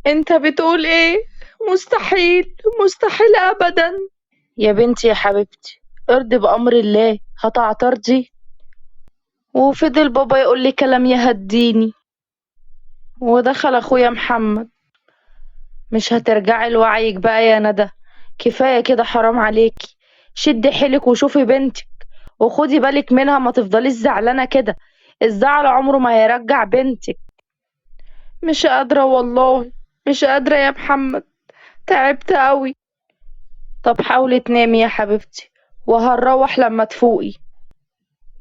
انت بتقول ايه؟ مستحيل، مستحيل ابدا. يا بنتي يا حبيبتي ارضي بأمر الله، هتعترضي؟ وفضل بابا يقول لي كلام يهديني. ودخل اخويا محمد. مش هترجعي لوعيك بقى يا ندى، كفاية كده، حرام عليكي، شدي حيلك وشوفي بنتك وخدي بالك منها، ما تفضليش زعلانة كده، الزعل عمره ما هيرجع بنتك. مش قادرة والله، مش قادرة يا محمد، تعبت قوي. طب حاولي تنامي يا حبيبتي وهنروح لما تفوقي.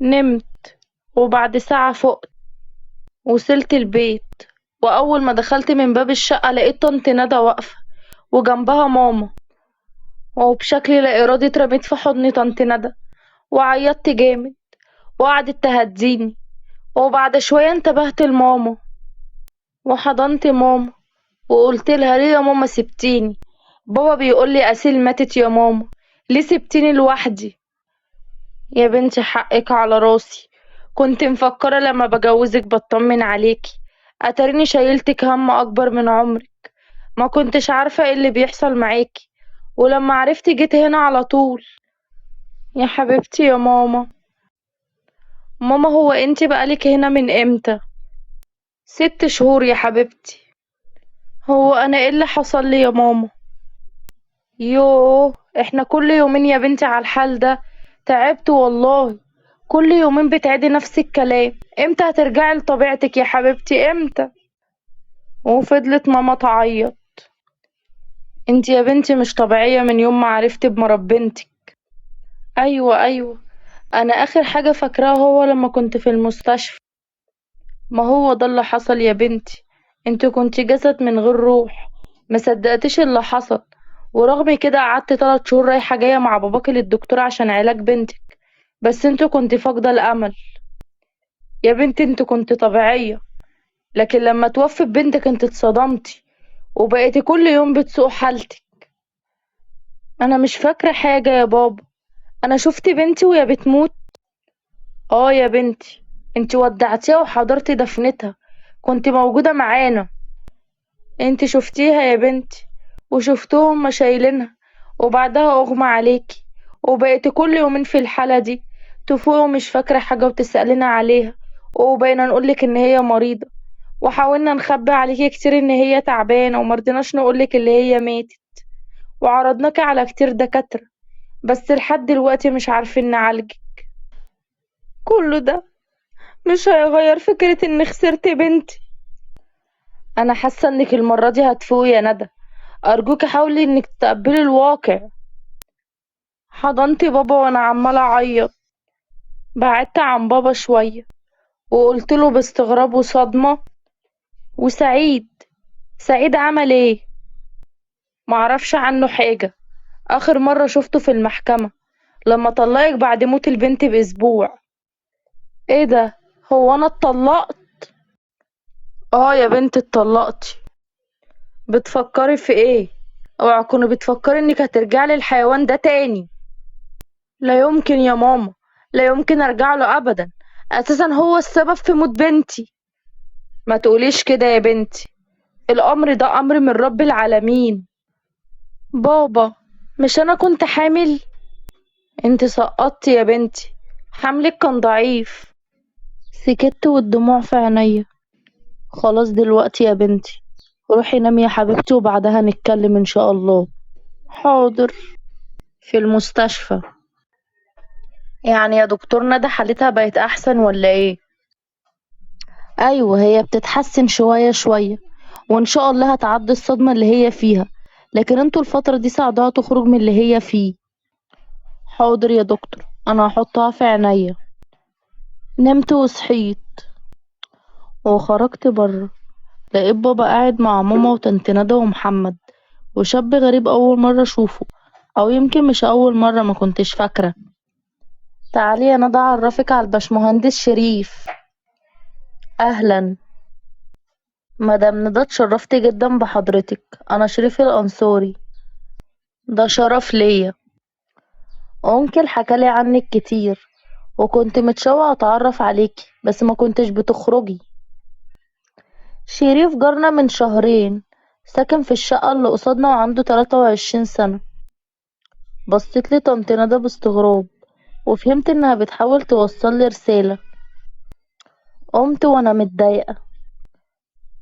نمت وبعد ساعة فقت، وصلت البيت، وأول ما دخلت من باب الشقة لقيت طنط ندى واقفة وجنبها ماما، وبشكل لا إرادي اترميت في حضن طنط ندى وعيطت جامد، وقعدت تهديني. وبعد شوية انتبهت لماما وحضنت ماما وقلت لها ليه يا ماما سبتيني؟ بابا بيقول لي أسيل ماتت يا ماما، ليه سبتيني لوحدي؟ يا بنتي حقك على راسي، كنت مفكرة لما بجوزك بطمن عليكي، اتريني شايلتك هم اكبر من عمرك، ما كنتش عارفة ايه اللي بيحصل معاكي، ولما عرفت جيت هنا على طول. يا حبيبتي يا ماما. ماما هو انتي بقالك هنا من امتى؟ 6 شهور يا حبيبتي. هو انا ايه اللي حصل لي يا ماما؟ يوه احنا كل يومين يا بنتي على الحال ده، تعبت والله، كل يومين بتعيدي نفس الكلام، امتى هترجعي لطبيعتك يا حبيبتي امتى؟ وفضلت ماما تعيط. انتي يا بنتي مش طبيعية من يوم ما عرفت بمرض بنتك. ايوه انا اخر حاجة فاكراها هو لما كنت في المستشفى. ما هو ده اللي حصل يا بنتي، انت كنت جسد من غير روح، ما صدقتيش اللي حصل، ورغم كده قعدت 3 شهور رايحة جاية مع باباكي للدكتور عشان علاج بنتك، بس انت كنت فاقدة الامل. يا بنتي انت كنت طبيعية، لكن لما توفت بنتك انت اتصدمتي وبقيتي كل يوم بتسوق حالتك. انا مش فاكرة حاجة يا بابا، انا شفت بنتي وهي بتموت. اه يا بنتي انت ودعتيها وحضرتي دفنتها، كنت موجودة معانا، انت شفتيها يا بنتي وشفتهم ما شايلينها، وبعدها اغمى عليكي وبقيتي كل يومين في الحالة دي، تفوقي ومش فاكرة حاجة وتسألينا عليها، وبقينا نقولك ان هي مريضة، وحاولنا نخبي عليكي كتير ان هي تعبانة ومرضناش نقولك اللي هي ماتت، وعرضناكي على كتير دكاترة، بس لحد دلوقتي مش عارفين نعالجك. كل ده مش هيغير فكرة اني خسرت بنتي. انا حاسة انك المرة دي هتفوقي يا ندى، ارجوك حاولي انك تقبلي الواقع. حضنت بابا وانا عمالة اعيط. بعدت عن بابا شوية وقلت له باستغراب وصدمة، وسعيد، سعيد عمل ايه؟ معرفش عنه حاجة، اخر مرة شفته في المحكمة لما طلقك بعد موت البنت باسبوع. ايه ده، هو انا اتطلقت؟ اه يا بنت اتطلقتي. بتفكري في ايه؟ اوعي تكوني بتفكري انك هترجعي للحيوان ده تاني. لا يمكن يا ماما، لا يمكن ارجع له ابدا، اساسا هو السبب في موت بنتي. ما تقوليش كده يا بنتي، الامر ده امر من رب العالمين. بابا مش انا كنت حامل؟ انت سقطتي يا بنتي، حملك كان ضعيف. سكت والدموع في عينيا. خلاص دلوقتي يا بنتي روحي نامي يا حبيبتي وبعدها نتكلم ان شاء الله. حاضر. في المستشفى. يعني يا دكتور ندى حالتها بقت احسن ولا ايه؟ ايوه هي بتتحسن شوية شوية وان شاء الله هتعدي الصدمة اللي هي فيها، لكن انتوا الفترة دي ساعدوها تخرج من اللي هي فيه. حاضر يا دكتور، انا هحطها في عينيا. نمت وصحيت وخرجت بره، لقيت بابا قاعد مع ماما وطنط ندى ومحمد وشاب غريب اول مرة اشوفه، او يمكن مش اول مرة، ما كنتش فاكرة. تعالي يا ندى اعرفك على الباشمهندس شريف. اهلا مدام ندى، اتشرفت جدا بحضرتك، انا شريف الانصاري. ده شرف ليا. انكل حكالي عنك كتير وكنت متشوقة اتعرف عليكي، بس ما كنتش بتخرجي. شريف جارنا من شهرين، ساكن في الشقة اللي قصادنا وعنده 23 سنة. بصيت لي طنط ندى باستغراب، وفهمت انها بتحاول توصل لي رسالة. قمت وانا متضايقة.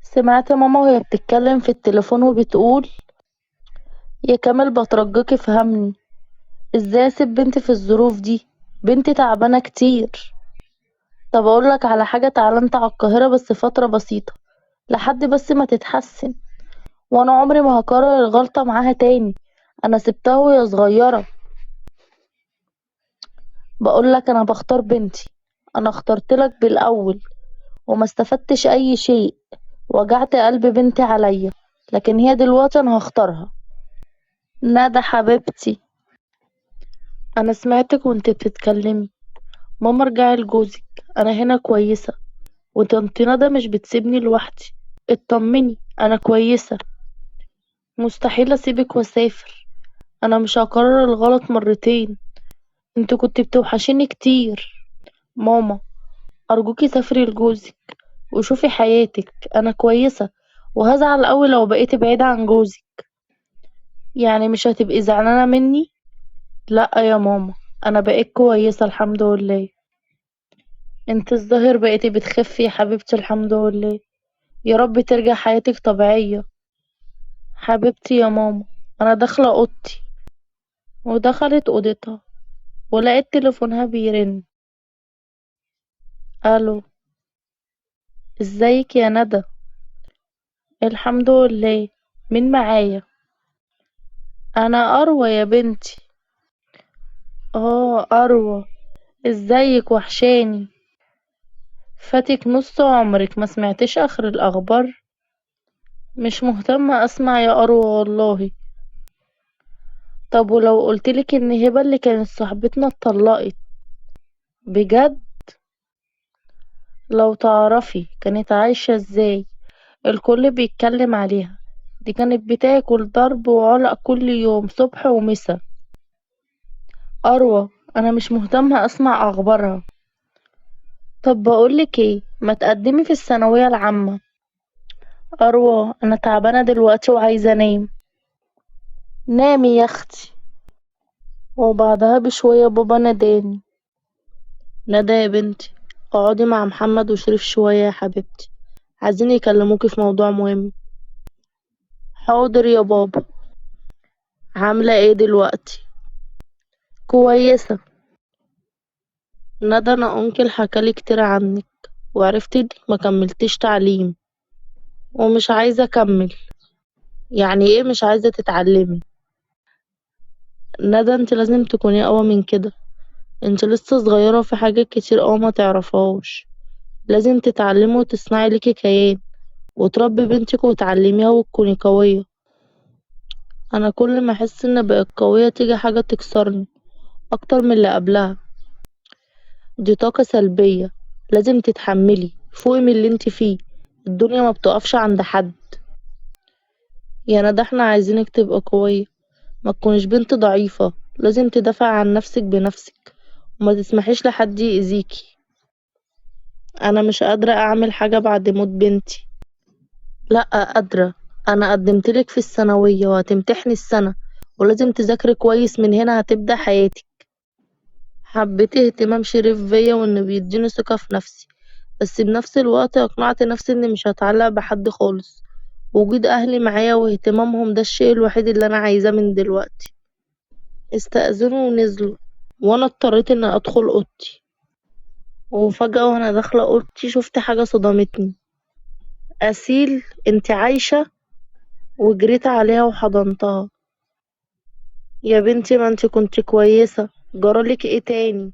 سمعت ماما وهي بتتكلم في التليفون وبتقول يا كامل بترجاك افهمني، ازاي اسيب بنتي في الظروف دي؟ بنتي تعبانة كتير. طب اقولك على حاجة، تعالى انت على القاهرة بس فترة بسيطة لحد بس ما تتحسن، وانا عمري ما هكرر الغلطة معاها تاني، انا سبتها وهي صغيرة. بقولك انا بختار بنتي، انا اخترت لك بالاول وما استفدتش اي شيء، وجعت قلب بنتي عليا، لكن هي دلوقتي انا هختارها. ندى حبيبتي، انا سمعتك وانت بتتكلمي. ماما ارجعي لجوزك، انا هنا كويسة، وطنط ندى مش بتسيبني لوحدي، اطمني انا كويسة، مستحيل اسيبك واسافر، انا مش هكرر الغلط مرتين، انت كنت بتوحشيني كتير. ماما ارجوكي سافري لجوزك وشوفي حياتك، انا كويسة، وهزعل قوي لو بقيتي بعيدة عن جوزك. يعني مش هتبقي زعلانة مني؟ لا يا ماما، انا بقيت كويسة الحمد لله. انت الظاهر بقيتي بتخفي يا حبيبتي الحمد لله، يا رب ترجع حياتك طبيعية. حبيبتي يا ماما، انا داخلة اوضتي. ودخلت اوضتها ولقيت تليفونها بيرن. الو، ازيك يا ندى؟ الحمد لله، مين معايا؟ انا اروى يا بنتي. اه اروى، ازيك؟ وحشاني، فاتك نص عمرك ما سمعتش اخر الاخبار. مش مهتمة اسمع يا اروى والله. طب ولو قلتلك ان هبة اللي كانت صاحبتنا اتطلقت؟ بجد؟ لو تعرفي كانت عايشة ازاي، الكل بيتكلم عليها، دي كانت بتاكل ضرب وعلق كل يوم صبح ومسا. اروى انا مش مهتمة اسمع اخبارها. طب بقولك ايه، ما تقدمي في الثانوية العامة. اروى انا تعبانة دلوقتي وعايزة انام. نامي يا اختي. وبعدها بشوية بابا ناداني. ندى يا بنتي اقعدي مع محمد وشريف شوية يا حبيبتي، عايزين يكلموكي في موضوع مهم. حاضر يا بابا. عاملة ايه دلوقتي؟ كويسة. ندى انا انكل حكالي كتير عنك، وعرفت انك ما كملتيش تعليم ومش عايزة اكمل. يعني ايه مش عايزة تتعلمي؟ ندى انت لازم تكوني اقوى من كده، انت لسه صغيرة وفي حاجات كتير قوي ما تعرفهاش، لازم تتعلمي وتصنعي ليكي كيان وتربي بنتك وتعلميها وتكوني قوية. انا كل ما احس ان بقيت قوية تيجي حاجة تكسرني اكتر من اللي قبلها. دي طاقة سلبية، لازم تتحملي، فوقي من اللي انت فيه، الدنيا ما بتقفش عند حد. يا ندى احنا عايزينك تبقى قوية، ما تكونيش بنت ضعيفة، لازم تدافع عن نفسك بنفسك وما تسمحيش لحد يأذيكي. انا مش قادرة اعمل حاجة بعد موت بنتي. لا قادرة، انا قدمتلك في الثانوية وهتمتحني السنة، ولازم تذاكري كويس، من هنا هتبدأ حياتك. حبيت اهتمام شريف بيا وانه بيديني ثقة في نفسي، بس بنفس الوقت اقنعت نفسي اني مش هتعلق بحد خالص، وجود اهلي معايا واهتمامهم ده الشيء الوحيد اللي انا عايزاه من دلوقتي. استأذنوا ونزلوا، وانا اضطريت ان ادخل اوضتي. وفجأة وانا داخلة اوضتي شفت حاجة صدمتني. أسيل انت عايشة؟ وجريت عليها وحضنتها. يا بنتي ما انت كنت كويسة، جرالك ايه تاني؟